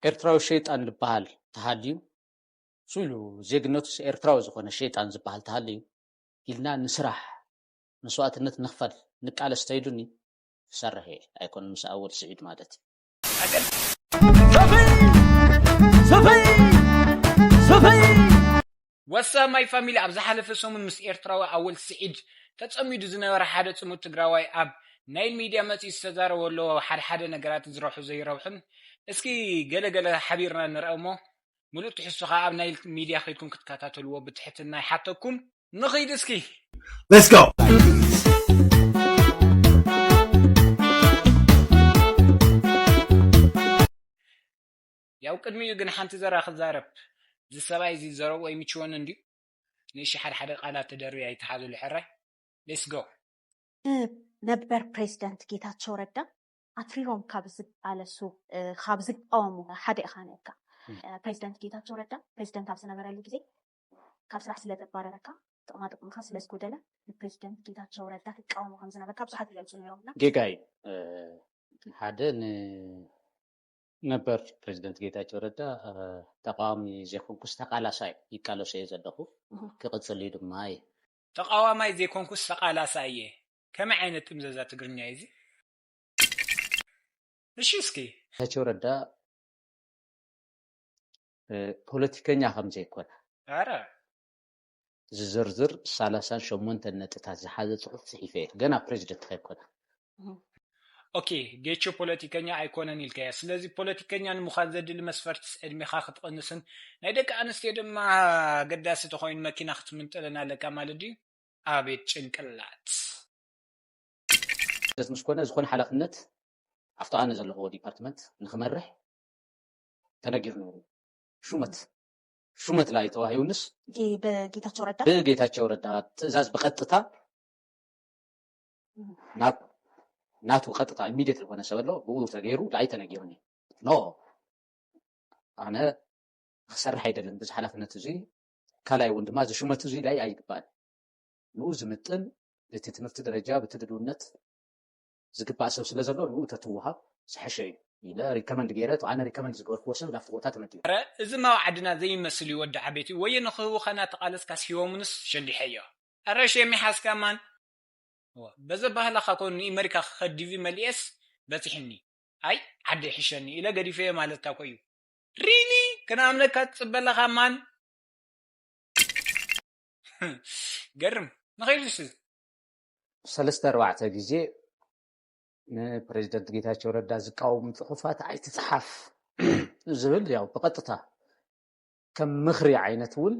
ኤርትራዊ ሸይጣን ዝበሃል ተሃልዩ፣ እሱ ኢሉ ዜግነቱስ ኤርትራዊ ዝኾነ ሸይጣን ዝበሃል ተሃልዩ ኢልና ንስራሕ፣ መስዋእትነት ንኽፈል፣ ንቃለስ ተይሉኒ ክሰርሕ እየ። ኣይኮነን ምስ ኣወል ስዒድ ማለት እዩ። ሰፈይ ሰፈይ ሰፈይ What's up my family? ኣብ ዝሓለፈ ሰሙን ምስ ኤርትራዊ ኣወል ስዒድ ተጸሚዱ ዝነበረ ሓደ ጽሙድ ትግራዋይ ኣብ ናይል ሚድያ መጺኡ ዝተዛረቦ ኣሎ። ሓደ ሓደ ነገራት ዝረብሑ ዘይረብሑን እስኪ ገለ ገለ ሓቢርና ንርአ እሞ ምሉእ ትሕዝቶ ከዓ ኣብ ናይል ሚድያ ከይድኩም ክትከታተልዎ ብትሕትና ይሓተኩም። ንኺድ እስኪ። Let's go. ያው ቅድሚኡ ግን ሓንቲ ዘራ ክዛረብ። እዚ ሰብኣይ እዚ ዘረብኡ ኣይምችወን እንድዩ። ንእሺ ሓደ ሓደ ቃላት ተደርቢ ኣይተሓዘሉ ሕራይ። Let's go. ነበር ፕሬዚደንት ጌታቸው ረዳ ኣትሪሮም ካብ ዝቃለሱ ካብ ዝቃወሙ ሓደ ኢኻ ነርካ። ፕሬዚደንት ጌታቸው ረዳ ፕሬዚደንት ኣብ ዝነበረሉ ግዜ ካብ ስራሕ ስለ ዘባረረካ ጥቕማ ጥቕምካ ስለ ዝጎደለ ንፕሬዚደንት ጌታቸው ረዳ ትቃወሞ ከም ዝነበርካ ብዙሓት ይገልፁ ነይሮምና። ጌጋ እዩ። ሓደ ንነበር ፕሬዚደንት ጌታቸው ረዳ ተቃዋሚ ዘይኮንኩስ ተቃላሳይ ይቃለሶ እየ ዘለኹ ክቅፅል እዩ ድማ እየ። ተቃዋማይ ዘይኮንኩስ ተቃላሳይ እየ። ከመይ ዓይነት ጥምዘዛ ትግርኛ እዩ እዚ? እሺ እስኪ። ጌታቸው ረዳ ፖለቲከኛ ከም ዘይኮነ ኣረ ዝዝርዝር ሰላሳን ሸሞንተን ነጥብታት ዝሓዘ ፅሑፍ ፅሒፈ እየ። ገና ፕሬዚደንት ከይኮነ። ኦኬ፣ ጌቹ ፖለቲከኛ ኣይኮነን ኢልካያ። ስለዚ ፖለቲከኛ ንምዃን ዘድሊ መስፈርትስ ዕድሜኻ ክትቕንስን ናይ ደቂ ኣንስትዮ ድማ ኣገዳሲ ተኾይኑ መኪና ክትምንጥልን ኣለካ ማለት ድዩ? ኣቤት ጭንቅላት። ፕሬዚደንት ምስ ኮነ ዝኾነ ሓላፍነት ኣብቲ ኣነ ዘለኹዎ ዲፓርትመንት ንክመርሕ ተነጊሩ ነይሩ። ሹመት ሹመት ላይ ተዋሂቡንስ ጌ- በጌታቸው ረዳ ብጌታቸው ረዳ ትእዛዝ ብቀጥታ ናብ ናቱ ቀጥታ ኢሚዲየት ዝኾነ ሰብ ኣሎ ብኡ ተገይሩ ኣይተነጊሩኒ። ኖ ኣነ ክሰርሕ ኣይደልን ብዚ ሓላፍነት እዙይ ካልኣይ እውን ድማ እዚ ሹመት እዙይ ላይ ኣይግባእን። ንኡ ዝምጥን እቲ ትምህርቲ ደረጃ ብቲ ድልውነት ዝግባእ ሰብ ስለ ዘሎ ንኡ ተትወሃብ ዝሐሸ እዩ ኢለ ሪከመንድ ገይረ። እቲ ኣነ ሪከመንድ ዝገበርክዎ ሰብ ናብቲ ቦታ ተመዲቡ። ኧረ እዚ ማው ዓድና ዘይመስል እዩ ወዲ ዓበይቲ ወየ ንኽህውኸና ተቓለስካስ ሂቦምንስ ሸንዲሐዮ። ኧረ ሸም ይሓዝካ ማን። እወ፣ በዘ ባህላኻ ኮን ንኢመሪካ ክኸድ ዲቪ መሊኤስ በፂሕኒ። ኣይ ዓዲ ይሕሸኒ ኢለ ገዲፈዮ ማለትካ ኮ እዩ። ሪሊ ክነኣምነካ ትፅበ ኣለኻ ማን። ገርም ንኸይድስ ሰለስተ ኣርባዕተ ግዜ ንፕሬዚደንት ጌታቸው ረዳ ዝቃወሙ ፅሑፋት ኣይትፅሓፍ ዝብል ያው ብቐጥታ ከም ምኽሪ ዓይነት እውን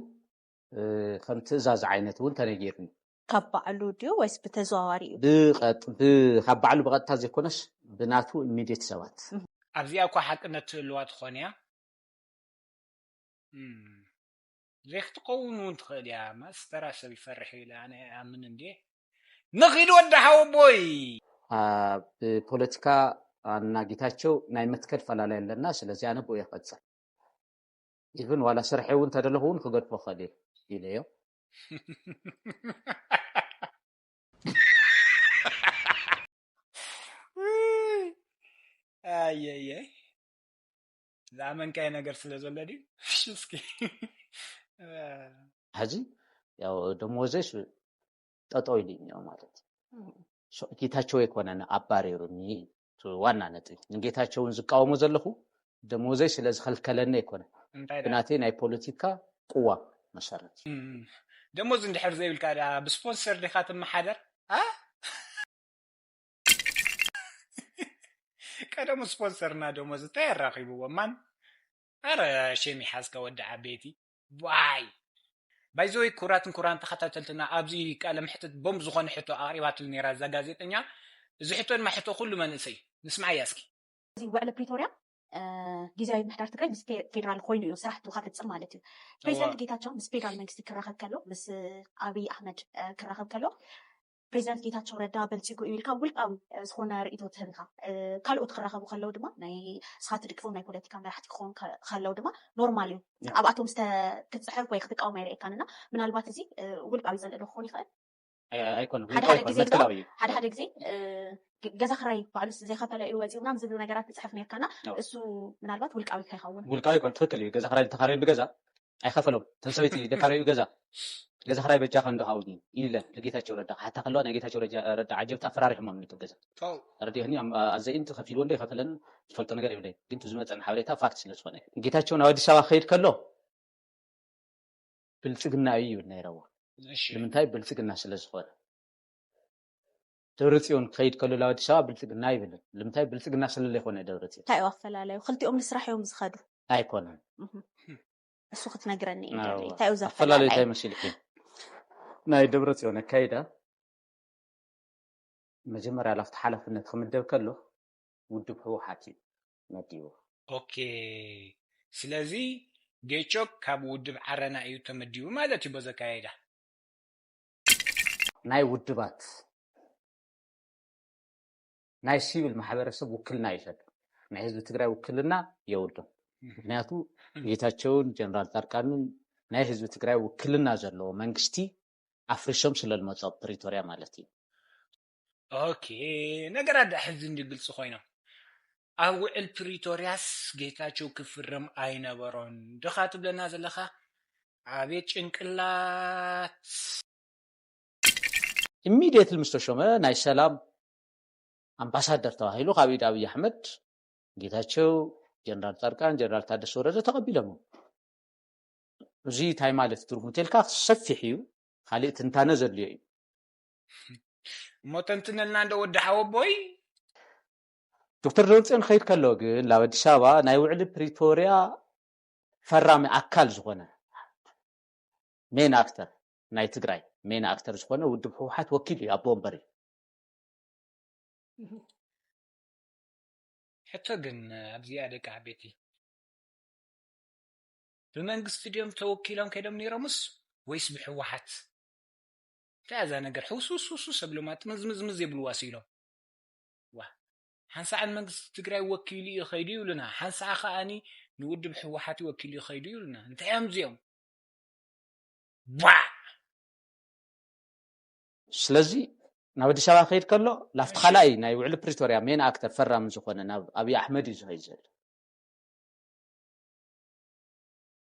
ከም ትእዛዝ ዓይነት እውን ተነጊርኒ። ካብ ባዕሉ ድዩ ወይስ ብተዘዋዋሪ እዩ? ብቐጥ ብ- ካብ ባዕሉ ብቐጥታ ዘይኮነስ ብናቱ ኢሚዲየት ሰባት ኣብዚኣ እኳ ሓቅነት ትህልዋ ትኾን እያ። እም፣ ዘይክትኸውን እውን ትኽእል እያ። ማስተራ ሰብ ይፈርሕ ኢለ ኣነ ኣምን እንዴ። ንኺድ ወዲ ሓወቦይ። ኣብ ፖለቲካ ኣና ጌታቸው ናይ መትከል ፈላላይ ኣለና። ስለዚ ኣነ ብኡ እየ ክቐፅል። ኢቭን ዋላ ስርሐ እውን ተደለኹ እውን ክገድፎ ክእል እየ ኢለዮ። ኣየየ ዝኣመንካዮ ነገር ስለ ዘሎ ድዩ? እሺ እስኪ ሕዚ ያው ደሞዘይ ሱ- ጠጠው ኢሉ እኒኦ ማለት እዩ። ሶ- ጌታቸው ኣይኮነን ኣባሪሩኒ። እቲ ዋና ነጥቢ ንጌታቸውን ዝቃወሞ ዘለኹ ደሞዘይ ስለ ዝኸልከለኒ ኣይኮነን። እንታይ ደኣ? ብናተይ ናይ ፖለቲካ ቅዋም መሰረት እዩ። እም፣ ደሞዝ እንድሕር ዘይብልካ ደኣ ብስፖንሰር ዲኻ ትመሓደር? ኣ? ቀደሙ ስፖንሰርና ደሞዝ እንታይ ኣራኺብዎ ማን? ኣረ ሸም ይሓዝካ ወዲ ዓበይቲ ዋይ። ባይዘወይ ክቡራትን ክቡራን ተኸታተልትና ኣብዚ ቃለ መሕትት ቦምብ ዝኾነ ሕቶ ኣቕሪባትሉ ነይራ እዛ ጋዜጠኛ። እዚ ሕቶ ድማ ሕቶ ኩሉ መንእሰይ እዩ። ንስምዓያ እስኪ። እዚ ውዕሊ ፕሪቶርያ ጊዜያዊ ምሕዳር ትግራይ ምስ ፌዴራል ኮይኑ እዩ ስራሕቱ ከፍፅም ማለት እዩ። ፕሬዚዳንት ጌታቸው ምስ ፌዴራል መንግስቲ ክራኸብ ከሎ ምስ ኣብይ ኣሕመድ ክራኸብ ከሎ ፕሬዚዳንት ጌታቸው ረዳ በልፂጉ እዩ ኢልካ ውልቃዊ ዝኾነ ርእቶ ትህብ ኢኻ። ካልኦት ክራኸቡ ከለዉ ድማ ናይ ንስኻ ትድግፎም ናይ ፖለቲካ መራሕቲ ክኾኑ ከለዉ ድማ ኖርማል እዩ። ኣብኣቶም ክትፅሕፍ ወይ ክትቃወም ኣይረእየካን እና ምናልባት እዚ ውልቃዊ ዘለ ዶ ክኾን ይኽእል? ኣይኮነን ሓደ ውልቃዊ ሓደ ኣይኮነን ግዜ መትከላዊ እዩ። ሓደ ሓደ ግዜ እ፣ ግ- ገዛ ክራይ ባዕሉስ ዘይኸፈለ ኢሉ ወፂኡ ምናምን ዝብል ነገራት ትፅሕፍ ነርካ እና ኣዎ። እሱ ምናልባት ውልቃዊ ከይኸውን ውልቃዊ ይኮን ትኽክል እዩ። ገዛ ክራይ ዝተኻረየሉ ገዛ ኣይኸፈሎም። ተን ሰበይቲ ደካረዩ ገዛ ገዛ ክራይ በጃ ከንዶ ሃውኒ ኢለ ንጌታቸው ረዳ ክሓታ ከለዋ ናይ ጌታቸው ረዳ ረዳ ዓጀብቲ ኣፈራሪሖም ነቶም ገዛ ኣው ረዲኦኒ ኣዘይንቲ ከፊልዎ እንዶ ይኸፈለን ዝፈልጦ ነገር የብለይ። ግን እቲ ዝመፀን ሓበሬታ ፋክት ስለ ዝኾነ ጌታቸው ናብ ኣዲስ ኣበባ ክኸይድ ከሎ ብልፅግና እዩ ይብል ነይረዎ። እሺ ንምንታይ ብልፅግና ስለ ዝኾነ። ደብረፅዮን ክኸይድ ከሎ ናብ ኣዲስ ኣበባ ብልፅግና ይብልን። ንምንታይ ብልፅግና ስለ ዘይኮነ ደብረፅዮን እንታይ እዩ ኣፈላለዩ? ክልቲኦም ንስራሕ እዮም ዝኸዱ። ኣይኮነን። እህ። እሱ ክትነግረኒ እዩ ኣዎ። ደሊ እንታይ እዩ ኣፈላለዩ ዘፈላለዩ? እንታይ መሲልኪ? ናይ ደብረፅዮን ኣካይዳ መጀመርያ ላፍቲ ሓላፍነት ክምደብ ከሎ ውድብ ህወሓት እዩ መዲቡ። ኦኬ ስለዚ ጌቾ ካብ ውድብ ዓረና እዩ ተመዲቡ ማለት እዩ በዚ ኣካይዳ። ናይ ውድባት ናይ ሲቪል ማሕበረሰብ ውክልና ይሰድ ናይ ህዝቢ ትግራይ ውክልና የውድም። ምክንያቱ ጌታቸውን ጀነራል ፃድቃንን ናይ ህዝቢ ትግራይ ውክልና ዘለዎ መንግስቲ ኣፍሪሶም ስለልመፁ ኣብ ፕሪቶርያ ማለት እዩ። ኦኬ ነገራት ዳ ሕዚ እንዲ ግልፂ ኮይኖም ኣብ ውዕል ፕሪቶርያስ ጌታቸው ክፍርም ኣይነበሮን ድኻ ትብለና ዘለኻ? ኣቤት ጭንቅላት። ኢሚድየትሊ ምስ ተሾመ ናይ ሰላም ኣምባሳደር ተባሂሉ ካብ ኢድ ኣብይ ኣሕመድ ጌታቸው፣ ጀነራል ፃድቃን፣ ጀነራል ታደሰ ወረደ ተቐቢሎሞ። እዚ እንታይ ማለት ትርጉም እንተልካ ሰፊሕ እዩ። ካሊእ ትንታነ ዘድልዮ እዩ። እሞ ተንትነልና እንደ ወዲ ሓወቦይ። ዶክተር ደብረፅዮን ክኸይድ ከሎ ግን ናብ ኣዲስ ኣበባ ናይ ውዕሊ ፕሪቶርያ ፈራሚ ኣካል ዝኾነ ሜን ኣክተር ናይ ትግራይ ሜን ኣክተር ዝኾነ ውድብ ህወሓት ወኪል እዩ ኣቦ ወንበር እዩ። ሕቶ ግን ኣብዚኣ ደቂ ዓበይቲ ብመንግስቲ ድዮም ተወኪሎም ከይዶም ነይሮምስ ወይስ ብህወሓት? እንታይ እዛ ነገር ሕውስውስውስ ኣብሎማ ጥምዝምዝምዝ የብልዋ ስኢሎም። ዋ ሓንሳዕ ንመንግስቲ ትግራይ ወኪሉ እዩ ከይዱ ይብሉና፣ ሓንሳዕ ከዓኒ ንውድብ ህወሓት ወኪሉ እዩ ከይዱ ይብሉና። እንታይ እዮም እዚኦም? ባ ስለዚ ናብ ኣዲስ ኣበባ ክኸይድ ከሎ ላፍቲ ካልኣይ ናይ ውዕሊ ፕሪቶርያ ሜን ኣክተር ፈራሚ ዝኾነ ናብ ኣብይ ኣሕመድ እዩ ዝኸይድ ዘሎ።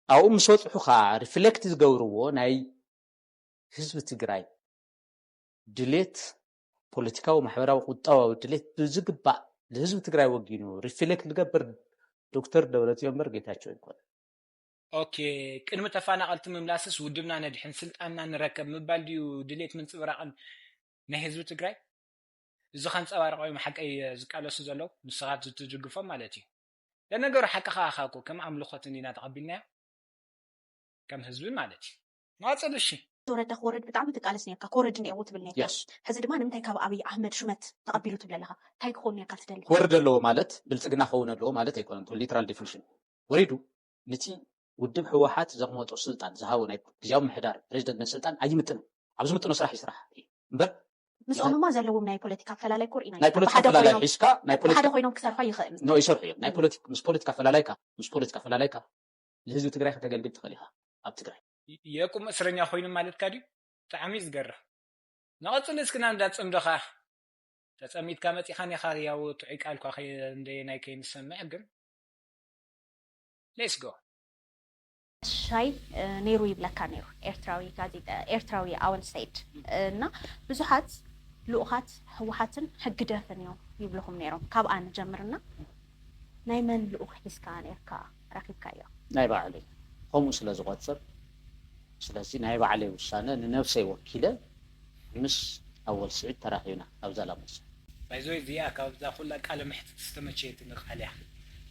ኣብኡ ምስ በፅሑ ከዓ ሪፍሌክት ዝገብርዎ ናይ ህዝቢ ትግራይ ድሌት፣ ፖለቲካዊ፣ ማሕበራዊ፣ ቁጠባዊ ድሌት ብዝግባእ ንህዝቢ ትግራይ ወጊኑ ሪፍሌክት ዝገብር ዶክተር ደብረፅዮን እምበር ጌታቸው ኣይኮነ። ኦኬ ቅድሚ ተፈናቐልቲ ምምላስስ ውድብና ነድሕን ስልጣንና ንረከብ ምባል ድዩ ድሌት ምንፅብራቕን ናይ ህዝቢ ትግራይ? እዚ ከንፀባርቆ እዮም ሓቀይ ዝቃለሱ ዘለዉ ንስኻት ዝትድግፎም ማለት እዩ። ለነገሩ ሓቂ ከዓ እኮ ከም ኣምልኾት እንዲና ተቐቢልናዮ ከም ህዝቢ ማለት እዩ። ንቐፅል እሺ። ወረዳ ክወርድ ብጣዕሚ ትቃለስ ነርካ ክወርድ እኒአዎ ትብል ነርካ። የስ ሕዚ ድማ ንምንታይ ካብ ኣብይ ኣሕመድ ሹመት ተቐቢሉ ትብል ኣለኻ? እንታይ ክኾን ነርካ ትደሊ? ክወርድ ኣለዎ ማለት ብልፅግና ክኸውን ኣለዎ ማለት ኣይኮነን። ሊትራል ዲፊኒሽን ወሪዱ ነቲ ውድብ ህወሓት ዘቕመጦ ስልጣን ዝሃቦ ናይ ግዜያዊ ምሕዳር ፕሬዚደንትነት ስልጣን ኣይምጥን። ኣብ ዝምጥኖ ስራሕ ይስራሕ እምበር ምስኦምማ ዘለዎም ናይ ፖለቲካ ኣፈላላይ ኮርኢና ናይ ፖለቲካ ኣፈላላይ ሒዝካ ናይ ሓደ ኮይኖም ክሰርሖ ይኽእል። ኖ ይሰርሑ እዮም። ናይ ፖለቲክ ምስ ፖለቲካ ኣፈላላይካ ምስ ፖለቲካ ኣፈላላይካ ንህዝቢ ትግራይ ከተገልግል ትኽእል ኢኻ ኣብ ትግራይ። የቁም እስረኛ ኮይኑ ማለትካ ድዩ? ብጣዕሚ እዩ ዝገርም። ንቐፅል እስክና እንዳፅምዶ ከዓ ተፀሚድካ መፂኻን ኢኻ ያው ጥዑይ ቃል እኳ ከይ- እንደ ናይ ከይንሰምዕ ግን let's go። ሻይ ነይሩ ይብለካ ነይሩ ኤርትራዊ ጋዜጠ ኤርትራዊ ኣወል ሰይድ እና ብዙሓት ልኡኻት ህወሓትን ህግደፍን እዮም ይብልኹም ነይሮም። ካብኣ ንጀምርና ናይ መን ልኡኽ ሒዝካ ነርካ ረኺብካዮ? ናይ ባዕለይ ከምኡ ስለ ዝቆፅር ስለዚ ናይ ባዕለይ ውሳነ ንነብሰይ ወኪለ ምስ ኣወል ስዒድ ተራኺብና ኣብዛ ላሞሳ። ባይዞ እዚኣ ካብዛ ኩላ ቃለ መሕትት ዝተመቸየትኒ ቃል እያ።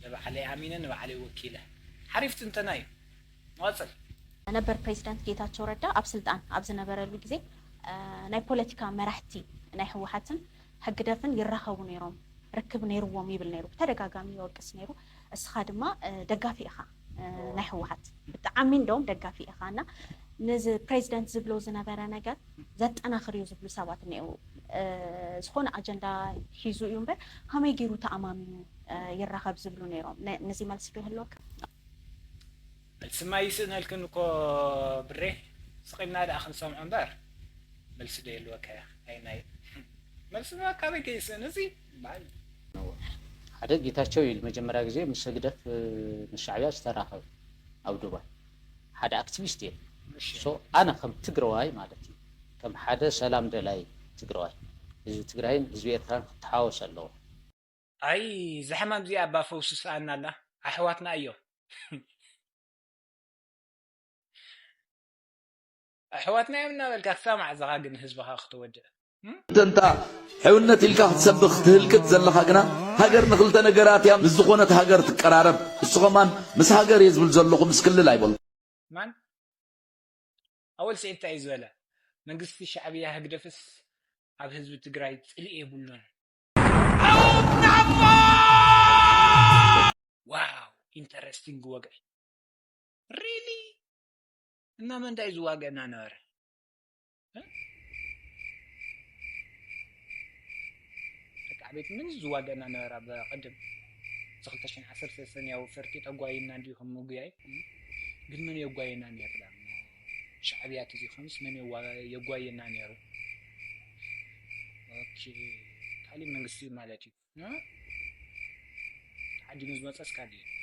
ንባዕለይ ኣሚነ ንባዕለይ ወኪለ ሓሪፍ ትንተና እዩ። ንቐፅል። ነበር ፕሬዚዳንት ጌታቸው ረዳ ኣብ ስልጣን ኣብ ዝነበረሉ ግዜ ናይ ፖለቲካ መራሕቲ ናይ ህወሓትን ህግደፍን ይራኸቡ ነይሮም ርክብ ነይርዎም ይብል ነይሩ ብተደጋጋሚ ይወቅስ ነይሩ። እስኻ ድማ ደጋፊ ኢኻ ናይ ህወሓት ብጣዕሚ እንደውም ደጋፊ ኢኻ እና ነዚ ፕሬዚደንት ዝብሎ ዝነበረ ነገር ዘጠናኽር እዩ ዝብሉ ሰባት እኒአው። ዝኾነ ኣጀንዳ ሒዙ እዩ እምበር ከመይ ገይሩ ተኣማሚኑ ይራኸብ ዝብሉ ነይሮም። ነዚ መልሲ ዶ ይህልወካ? መልስማ ይስእነልክን እኮ ብሬ ስቒልና ደኣ ክንሰምዖ እምበር መልሲ ዶ የልወካ? ኣይ ናይ መልሲ ዶ ኣካበይ ከይስእን እዚ በዓል። ሓደ ጌታቸው ይል መጀመርያ ግዜ ምስ ህግደፍ ምስ ሻዕብያ ዝተራኸብ ኣብ ዱባይ ሓደ ኣክቲቪስት እየ። እሺ። So ኣነ ከም ትግራዋይ ማለት እዩ፣ ከም ሓደ ሰላም ደላይ ትግራዋይ፣ ህዝቢ ትግራይን ህዝቢ ኤርትራን ክተሓወስ ኣለዎ። ኣይ፣ እዚ ሕማም እዚኣ እባ ፈውሲ ስኣና ኣላ። ኣሕዋትና እዮም። ኣሕዋትና እዮም እናበልካ ክሳብ መዓዝኻ ግን ህዝብኻ ክተወድእ? እንተ እንታ ሕውነት ኢልካ ክትሰብኽ ትህልቅት ዘለኻ ግና፣ ሃገር ንኽልተ ነገራት እያ ምስ ዝኾነት ሃገር ትቀራረብ። እሱ ኸማን ምስ ሃገር እየ ዝብል ዘለኹ፣ ምስ ክልል ኣይበልኩ። ማን ኣወል ስዒድ እንታይ እዩ ዝበለ? መንግስቲ ሻዕብያ ህግደፍስ ኣብ ህዝቢ ትግራይ ጽልኢ የብሉን። ዋው ኢንተረስቲንግ ወግዒ። ሪሊ እና መን እንታይ ዝዋገና ነበረ? ደቂ ዓበይቲ ምን ዝዋገና ነበረ? ብቐድም እዚ ክልተ ሽሕን ዓሰርተ ሰለስተን ያው ፈርቂ ጠጓይና እንዲኹም ምጉያይ ግን መን የጓየና ነይሩ? ዳ ሻዕብያ ተዘይኮኑስ መን የዋ- የጓየና ነይሩ? ኦኬ ካሊእ መንግስቲ ማለት እዩ። እ? ተዓዲሙ ዝመፀስ ካሊእ እዩ።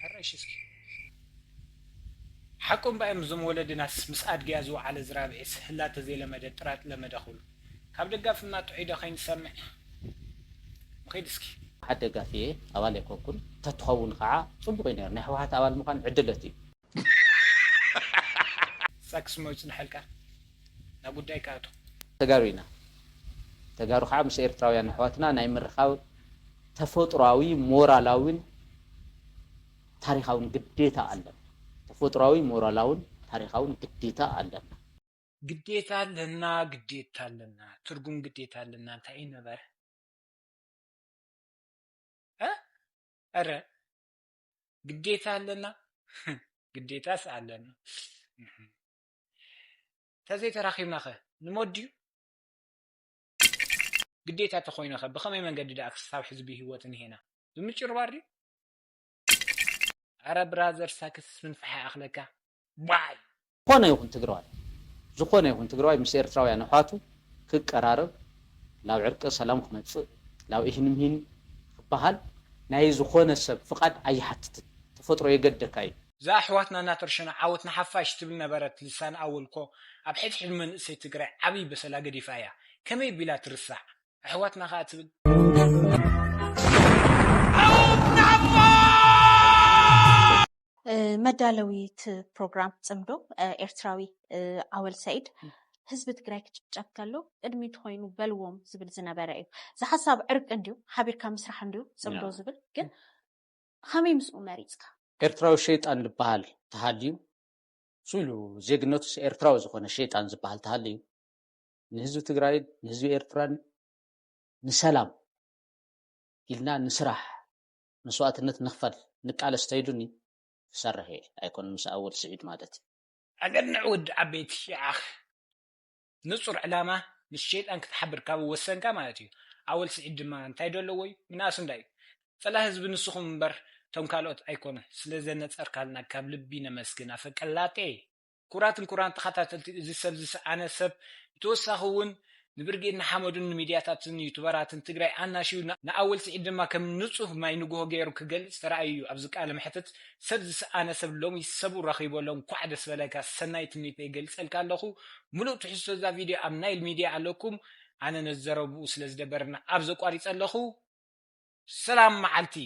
ሕረሽ እስኪ ሓቁ እምበኣዮም እዞም ወለድናስ ምስ ኣድግያ ዝወዓለ ዝራብዒስ ህላ ተዘይለመደ ጥራጥ ለመደ ክብሉ ካብ ደጋፍና ጥዑይ ዶ ከይንሰምዕ? ንኸይድ እስኪ። ሓደ ደጋፊ እየ፣ ኣባል ኣይኮንኩን። ተትኸውን ከዓ ፅቡቅ እዩ ነይሩ። ናይ ህወሓት ኣባል ምዃን ዕድለት እዩ። ሳክስ መው ይፅንሐልካ ናብ ጉዳይ ካኣቱ። ተጋሩ ኢና። ተጋሩ ከዓ ምስ ኤርትራውያን ኣሕዋትና ናይ ምርኻብ ተፈጥሯዊ ሞራላዊን ታሪኻውን ግዴታ ኣለና። ተፈጥሯዊ ሞራላውን ታሪኻውን ግዴታ ኣለና። ግዴታ ኣለና፣ ግዴታ ኣለና። ትርጉም ግዴታ ኣለና እንታይ እዩ ነበረ? እ? ኧረ ግዴታ ኣለና፣ ግዴታስ ኣለና። ተዘይተራኺብና ኸ ንሞት ድዩ? ግዴታ ተኾይኑ ኸ ብኸመይ መንገዲ ደኣ ክሳብ ሕዚ ብህይወት እንሄና? ብምጭርባር ድዩ? ኣረ ብራዘር ሳክስ ምንፋሕ ይኣኽለካ። ዋይ ዝኾነ ይኹን ትግራዋይ፣ ዝኾነ ይኹን ትግራዋይ ምስ ኤርትራውያን ኣሕዋቱ ክቀራረብ፣ ናብ ዕርቂ ሰላም ክመፅእ፣ ናብ ኢሂን ምሂን ክበሃል ናይ ዝኾነ ሰብ ፍቓድ ኣይሓትትን። ተፈጥሮ የገደካ እዩ። እዛ ኣሕዋትና እናተርሸነ ዓወት ንሓፋሽ ትብል ነበረት ልሳን ኣወል እኮ ኣብ ሕድሕድ መንእሰይ ትግራይ ዓብይ በሰላ ገዲፋ እያ። ከመይ ቢላ ትርሳዕ ኣሕዋትና ከኣ ትብል። መዳለዊ እቲ ፕሮግራም ጽምዶ ኤርትራዊ ኣወል ሰኢድ ህዝቢ ትግራይ ክጭፍጨፍ ከሎ ቅድሚት ኮይኑ በልዎም ዝብል ዝነበረ እዩ። እዚ ሓሳብ ዕርቂ እንድዩ ሓቢርካ ምስራሕ እንድዩ ጽምዶ ያ። ዝብል ግን ከመይ ምስኡ መሪጽካ? ኤርትራዊ ሸይጣን ዝበሃል ተሃልዩ እሱ ኢሉ ዜግነቱስ ኤርትራዊ ዝኾነ ሸይጣን ዝበሃል ተሃልዩ ንህዝቢ ትግራይን ንህዝቢ ኤርትራን ንሰላም ኢልና ንስራሕ መስዋእትነት ንኽፈል ንቃለስ ተይሉኒ ክሰርሕ እየ ኣይኮነን ምስ ኣወል ስዒድ ማለት እዩ። ኣገንዕ ወዲ ዓበይቲ ይዓኽ ንጹር ዕላማ ምስ ሸይጣን ክትሓብር ካብ ወሰንካ ማለት እዩ። ኣወል ስዒድ ድማ እንታይ ዶ ኣለዎ እዩ ምንኣስ እንዳዩ ጸላ ህዝቢ ንስኹም እምበር እቶም ካልኦት ኣይኮነ ስለ ዘነጸርካልና ካብ ልቢ ነመስግን ኣፈቀላጤ። ክቡራትን ክቡራን ተኸታተልቲ እዚ ሰብ ዝሰኣነ ሰብ ብተወሳኺ እውን ንብርጌድ ንሓመዱን ንሚድያታትን ዩቱበራትን ትግራይ ኣናሽዩ ንኣወል ስዒድ ድማ ከም ንፁህ ማይ ንጉሆ ገይሩ ክገልፅ ተራእዩ እዩ ኣብዚ ቃለ መሕትት ሰብ ዝሰኣነ ሰብ ሎሚ ሰቡ ረኺቦ ኣሎ እንኳዕ ደስ በለካ ሰናይ ትምኒተይ ይገልፀልካ ኣለኹ ሙሉእ ትሕዝቶ እዛ ቪድዮ ኣብ ናይል ሚድያ ኣለኩም ኣነ ነዚ ዘረብኡ ስለ ዝደበረና ኣብዚ ኣቋሪፀ ኣለኹ ሰላም መዓልቲ